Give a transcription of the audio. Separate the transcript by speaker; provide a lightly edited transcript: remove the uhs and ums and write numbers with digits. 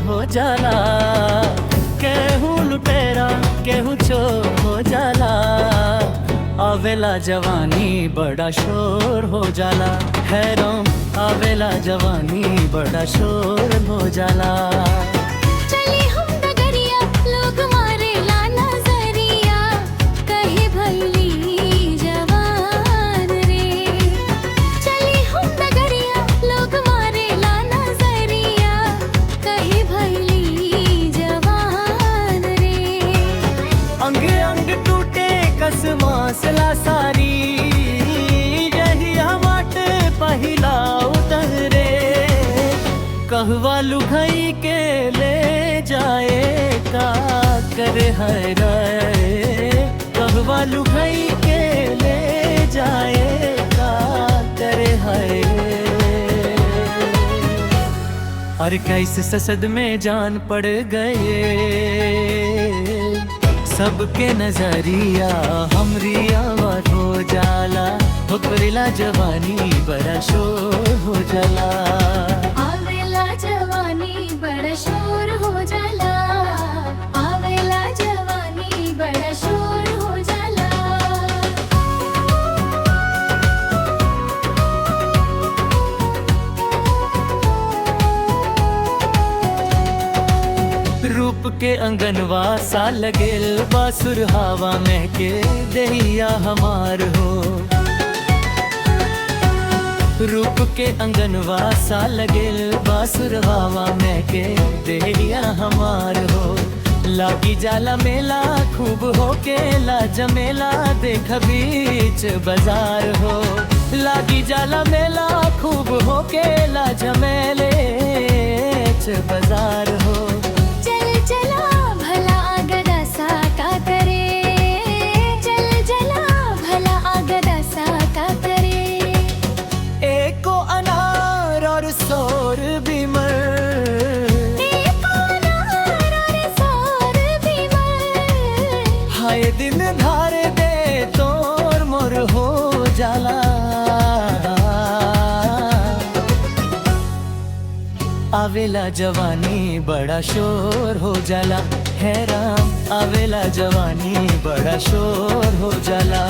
Speaker 1: हो जाला। केहू लुटेरा केहू चोर हो जाला। आवेला जवानी बड़ा शोर हो जाला। है राम आवेला जवानी बड़ा शोर हो जाला।
Speaker 2: चली हम डगरिया लोग मारेला नजरिया, कहे भइली जवान रे। चली हम डगरिया लोग मारेला नजरिया, कहे भइली जवान रे।
Speaker 1: अंग अंग टूटे कस मासला सारी, जहिया वाट पहिला उतरे। कहवा लुघई के ले जाए का करे है रे। कहवा लुघई के ले जाए का करे है। अरे कैसे ससद में जान पड़ गए, सबके नजरिया हमरी आवाज हो जाला। हो करेला जवानी बड़ा शोर हो जाला।
Speaker 2: आवेला जवानी बड़ा शोर हो जाला। आवेला जवानी बड़ा शोर हो जाला।
Speaker 1: रूप के अंगनवा सा लगेल बासुर हवा महके दहिया हमार हो। रूप के अंगनवा सा लगेल बासुर हवा महके दहिया हमार हो। लागी जाला मेला खूब हो के ला जमेला देख बीच बाजार हो। लागी जाला मेला खूब हो के ला जमेले बाजार हो।
Speaker 2: चल चला भला आगदा सा का करे, चल चला भला आगदा सा का करे।
Speaker 1: एको अनार और सोर बीमर,
Speaker 2: एक अनार और सौर बीमर।
Speaker 1: हाय दिन धार दे तोर मोर हो जाला। आवेला जवानी बड़ा शोर हो जाला। है राम आवेला जवानी बड़ा शोर हो जाला।